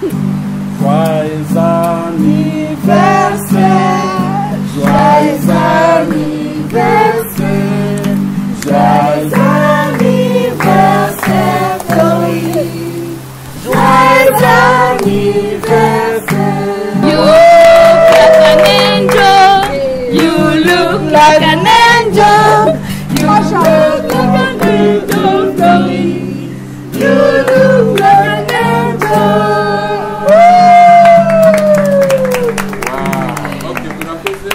Joyeux anniversaire, joyeux anniversaire, joyeux anniversaire, Flory. Joyeux anniversaire. You look like an angel. You look like an angel. You look like an angel, Flory. You look like an angel. Wow. Okay, murakoze.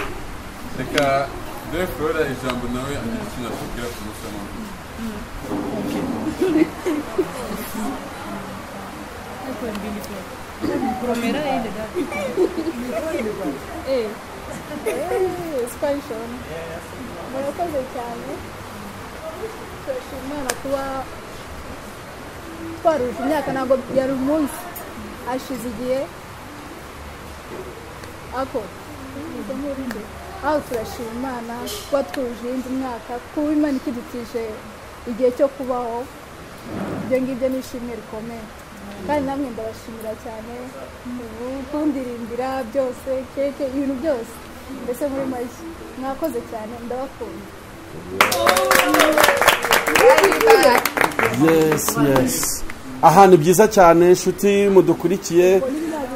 Reka duhe Flora ijambo nawe agira ikintu atubwira ku munsi w'amavuko. Expansion. Murakoze cyane. Turashima Imana kuba twaruje imyaka, ntabwo yari umunsi, hashize igihe ako aho turashima Imana kuba twujuje iyindi myaka, kuba Imana ikidutije igihe cyo kubaho, ibyo ngibyo ni ishimwe rikomeye. Kandi namwe ndabashimira cyane kundirimbira byose, keke, ibintu byose, mbese muri make mwakoze cyane, ndabakunda. Yes. Aha ni byiza cyane inshuti mudukurikiye,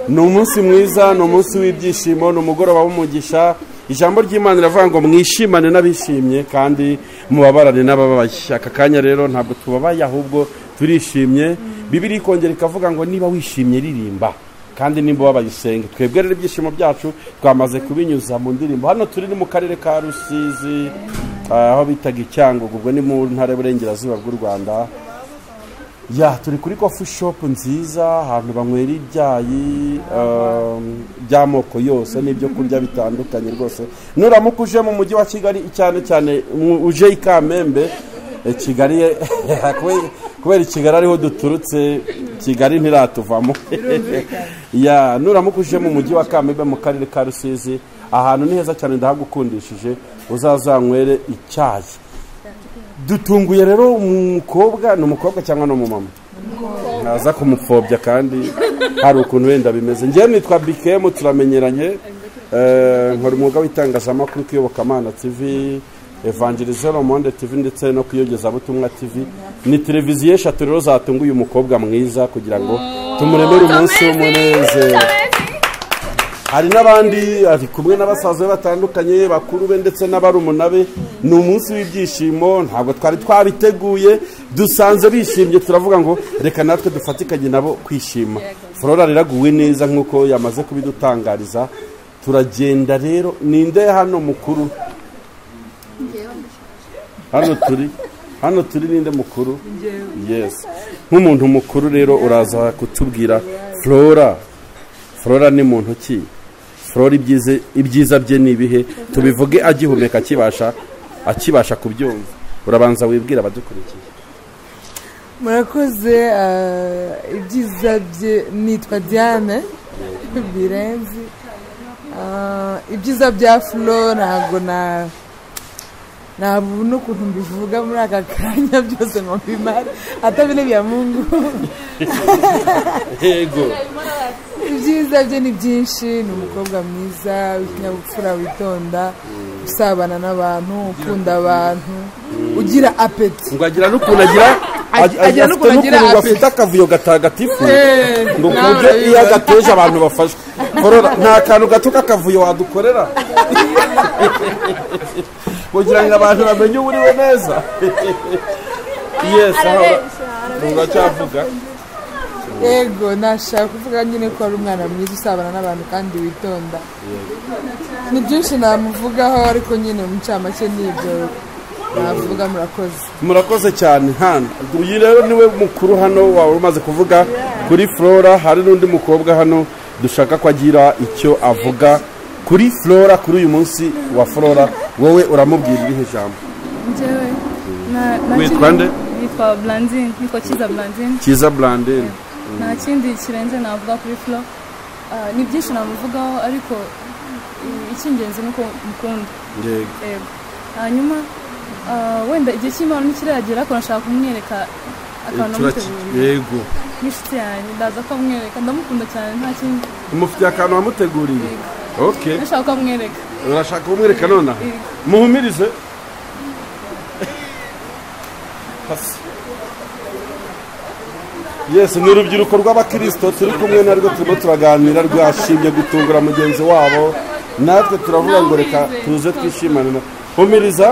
ni umunsi mwiza, ni umunsi w'ibyishimo, ni umugoroba w'umugisha. Ijambo ry'Imana riravuga ngo mwishimane n'abishimye kandi mubabarane n'abababaye. Aka kanya rero ntabwo tubabaye ahubwo turishimye. Bibiliya ikongera ikavuga ngo niba wishimye ririmba, kandi nimba ubabaye usenge. Twebwe rero ibyishimo byacu twamaze kubinyuza mu ndirimbo. Hano turi ni mu karere ka Rusizi, aho bitaga Icyangugu, ubwo ni mu ntara y'Uburengerazuba bw'u Rwanda. Ya, turi kuri coffee shop nziza, ahantu banywera ibyayi by'amoko yose n'ibyo kurya bitandukanye rwose. Nuramuka uje mu mujyi wa Kigali, cyane cyane uje i Kamembe, Kigali kubera Kigali ariho duturutse, Kigali ntiratuvamo. Ya, nuramuka uje mu mujyi wa Kamembe mu karere ka Rusizi, ahantu ni heza cyane, ndahagukundishije, uzazanywere icyayi. Dutunguye rero umukobwa, ni umukobwa cyangwa ni umumama? Naza kumupfobya kandi hari ukuntu wenda bimeze. Njyewe nitwa Bikemu, turamenyeranye, nkora umwuga w'itangazamakuru ku Iyobokamana TV, Evangeliseur Monde TV ndetse no ku Iyogezabutumwa TV. Ni televiziyo eshatu rero zatunguye umukobwa mwiza kugira ngo tumuremere umunsi w'umunezero. Hari n'abandi ari kumwe n'abasaza be batandukanye, bakuru be ndetse n'abarumuna be. Ni umunsi w'ibyishimo, ntabwo twari twabiteguye, dusanze bishimye, turavuga ngo reka natwe dufatikanye nabo kwishima. Flora riraguwe neza nk'uko yamaze kubidutangariza. Turagenda rero, ninde hano mukuru? Hano turi ninde mukuru? Yes. Nk'umuntu mukuru rero uraza kutubwira Flora. Flora ni muntu ki? Flora ibyiza bye ni ibihe? Tubivuge agihumeka akibasha kubyumva. Urabanza wibwira abadukurikiye. Murakoze. Ibyiza bye, nitwa Diane Birenzi. Ibyiza bya Flora ntabwo ntabwo n'ukuntu mbivuga muri aka kanya byose ngo mbimare, hata vile vya Mungu. Yego. Ibyiza bye ni byinshi, ni umukobwa mwiza w'ikinyabupfura, witonda, usabana n'abantu, ukunda abantu, ugira apeti. Ngo agira n'ukuntu agira Agira n'ukuntu agira n'ukuntu apeti. afite akavuyo gatagatifu, ngo ku Nawe buryo iyo urabibona. agateje abantu bafashwe. Flora, nta kantu gato k'akavuyo wadukorera kugira ngo abantu bamenye uwo uriwe neza? Yes, aho uracyavuga. Yego, nashaka kuvuga nyine ko ari umwana mwiza usabana n'abantu kandi witonda. Ni byinshi namuvugaho, ariko nyine mu ncamake ni ibyo navuga. Murakoze. Murakoze cyane. Hano uyu rero niwe mukuru hano waba umaze kuvuga kuri Flora. Hari n'undi mukobwa hano dushaka ko agira icyo avuga kuri Flora, kuri uyu munsi wa Flora. Wowe uramubwira irihe jambo? Njyewe na Witwa nde? Nitwa Blandine, nitwa Kiza Blandine. Kiza Blandine. Nta kindi kirenze navuga kuri Flo. Ni byinshi namuvugaho, ariko icy'ingenzi ni uko mukunda. Yego. Yego. Hanyuma wenda igihe cy'Imana ntikiragera, ariko nashaka kumwereka Akantu namuteguriye. Yego. N'inshuti yanjye ndaza ko amwereka, ndamukunda cyane nta kindi. Umufitiye akantu wamuteguriye? Okay. Ndashaka ko amwereka. Urashaka kumwereka nonaha? Muhumirize. Pasi. Yes, ni urubyiruko rw'abakristo turi kumwe narwo, turimo turaganira, rwashimye gutungura mugenzi wabo, natwe turavuga ngo reka tuze twishimane. Humiriza,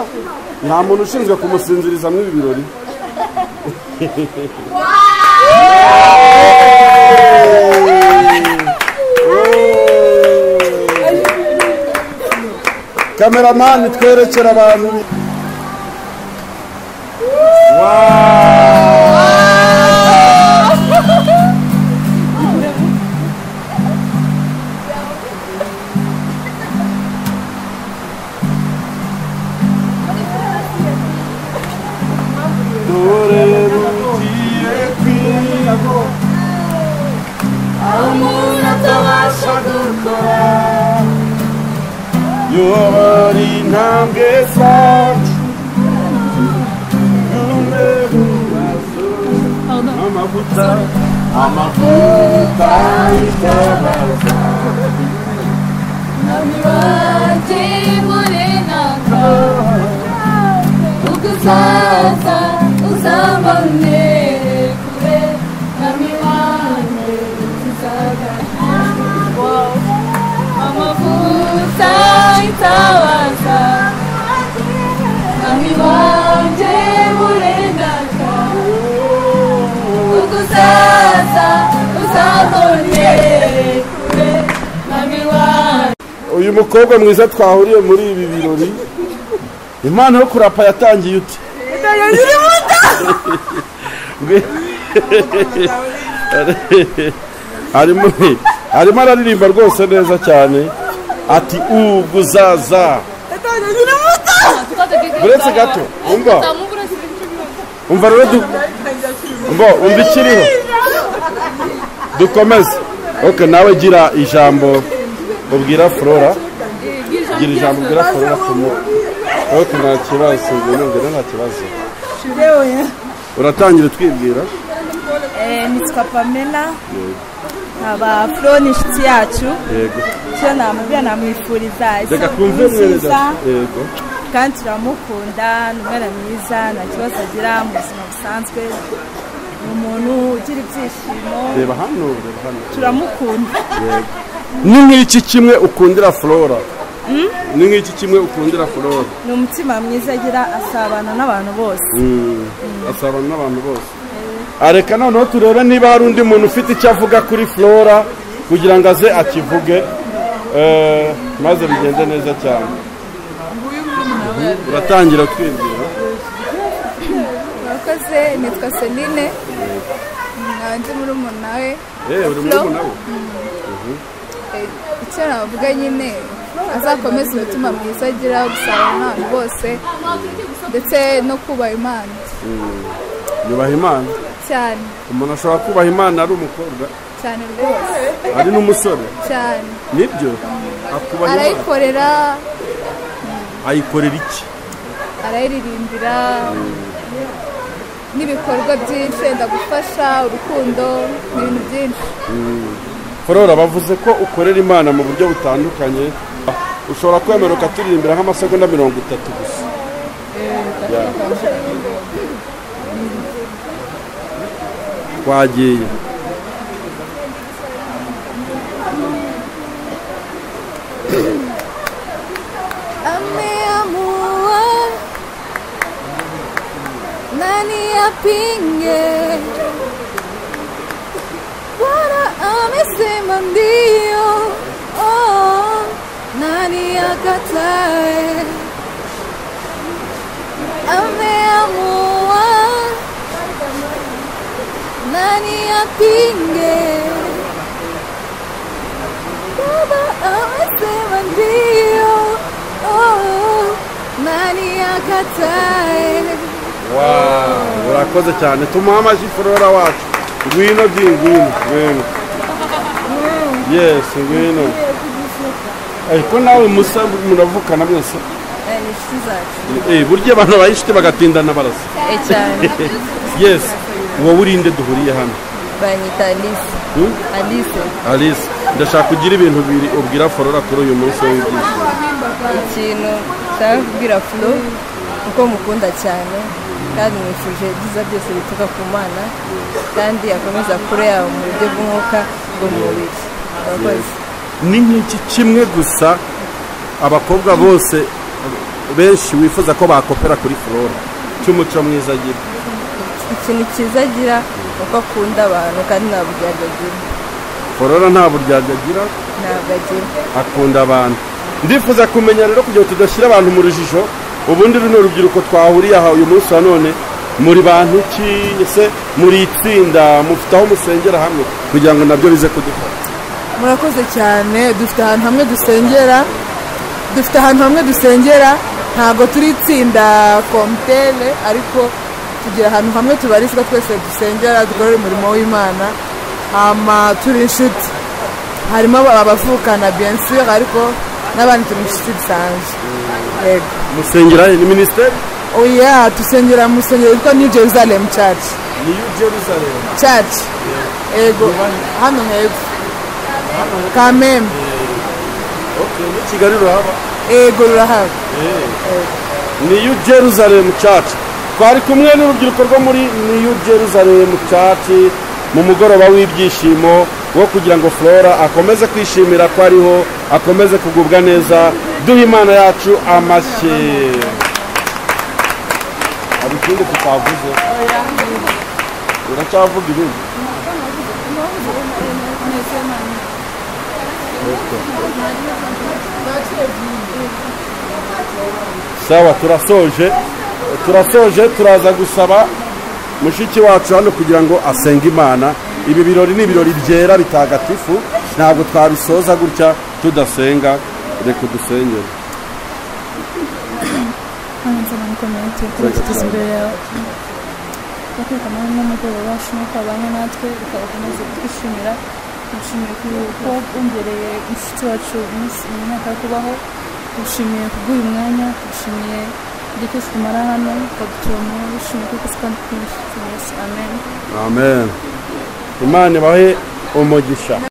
nta muntu ushinzwe kumusinziriza muri ibi birori. Kameramani twerekera abantu. Uyu mukobwa mwiza twahuriye muri ibi birori, impano yo kurapa yatangiye ute? Arimo araririmba rwose neza cyane, ati ubwo uzaza. Uretse gato, umva. Umva rero umva ikiriho. Dukomeze. Okay, nawe gira ijambo ubwira Flora. Gira ijambo ubwira Flora kumu. Okay, nta kibazo, ngira nta kibazo. Uratangira twibwira? Nitwa Pamela. Aba Flora ni inshuti yacu. Yego. Cyo namubwira namwifuriza. Reka twumve neza. Yego. Kandi turamukunda, ni umwana mwiza, nta kibazo agira mu buzima busanzwe. Ni umuntu ugira ibyishimo. Reba hano, reba hano. Turamukunda. Yego. Ni nk'iki kimwe ukundira Flora? Ni nk'iki kimwe ukundira Flora? Ni umutima mwiza agira, asabana n'abantu bose. Asabana n'abantu bose. Areka noneho turebe niba hari undi muntu ufite icyo avuga kuri Flora kugira ngo aze akivuge, maze bigende neza cyane. Uratangira twibwira. Murakoze, nitwa Celine. Ndi murumuna we. Uri murumuna we? Icyo navuga nyine, azakomeza umutima mwiza agira, gusabana n'abantu bose, ndetse no kubaha Imana. Yubaha Imana? Cyane. Umuntu ashobora kubaha Imana ari umukobwa? Cyane rwose. Ari n'umusore? Cyane. Nibyo? Akubaha Imana? Arayikorera. Ayikorera iki? Arayiririmbira n'ibikorwa byinshi, wenda gufasha, urukundo, n'ibintu byinshi. Flora, bavuze ko ukorera Imana mu buryo butandukanye, ushobora kwemera ukaturirimbira nk'amasegonda 30 gusa. Twagiye. Ameamua, nani apinge? Bwana amesema ndio, oh, nani akatae? Ameamua, nani apinge? Baba amesema ndio, oh, nani akatae? Wow, urakoze cyane. Tumuha amashyi Flora wacu. Ngwino byi, ngwino, ngwino. Yes, ngwino. Ariko nawe musa muravukana byose. Ni inshuti zacu. Burya abantu bayishite bagatindana barasa. Cyane. Yes. Wowe urinde duhuriye hano? Banyita Alice. Alice. Alice, ndashaka kugira ibintu bibiri ubwira Flora kuri uyu munsi w'ibyishimo. Ikintu nshaka kubwira Flo uko mukunda cyane kandi mwifuje ibyiza byose bituruka ku Mana, kandi akomeza kure yawe mu buryo bw'umwuka bw'umubiri. Murakoze. Ni nk'iki kimwe gusa abakobwa bose benshi wifuza ko bakopera kuri Flora cy'umuco mwiza agira? Ikintu cyiza agira uko akunda abantu kandi nta buryarya agira. Flora nta buryarya agira? Ntabwo agira. Akunda abantu. Ndifuza kumenya rero kugira ngo tudashyira abantu mu rujijo, ubundi runo rubyiruko twahuriye aha uyu munsi wa none muri bantu ki ese muri itsinda mufite aho musengera hamwe kugira ngo nabyo bize kudufasha? Murakoze cyane. Dufite ahantu hamwe dusengera, dufite ahantu hamwe dusengera, ntabwo turi itsinda komtele, ariko tugira ahantu hamwe tubarizwa twese dusengera, dukorera umurimo w'Imana. Hama turi inshuti, harimo abavukana bien sûr, ariko n'abandi turi inshuti bisanzwe. Yego. Musengera ni ministeri? Oya, tusengera mu rusengero rwitwa New Jerusalem Church. New Jerusalem Church. Yego, hano hepfo Kamembe. Okay, ni Kigali rurahaba? Yego, rurahaba. New Jerusalem Church. Twari kumwe n'urubyiruko rwo muri New Jerusalem Church mu mugoroba w'ibyishimo wo kugira ngo Flora akomeze kwishimira ko ariho, akomeze kugubwa neza. Duha Imana yacu amashyi. Hari ikindi tutavuze? Uracyavuga ibindi? Sawa, turasoje, turaza gusaba mushiki wacu hano kugira ngo asenge Imana. Ibi birori ni ibirori byera bitagatifu, ntabwo twabisoza gutya tudasenga. Reka dusengere. Twishimira dushimiye ko wongereye inshuti wacu imyaka yo kubaho, dushimiye kubw'uyu mwanya, dushimiye igihe cyose tumara hano ukaduturamo, dushimiye kuko kandi twinshi. Amen. Amen. Imana ibahe umugisha.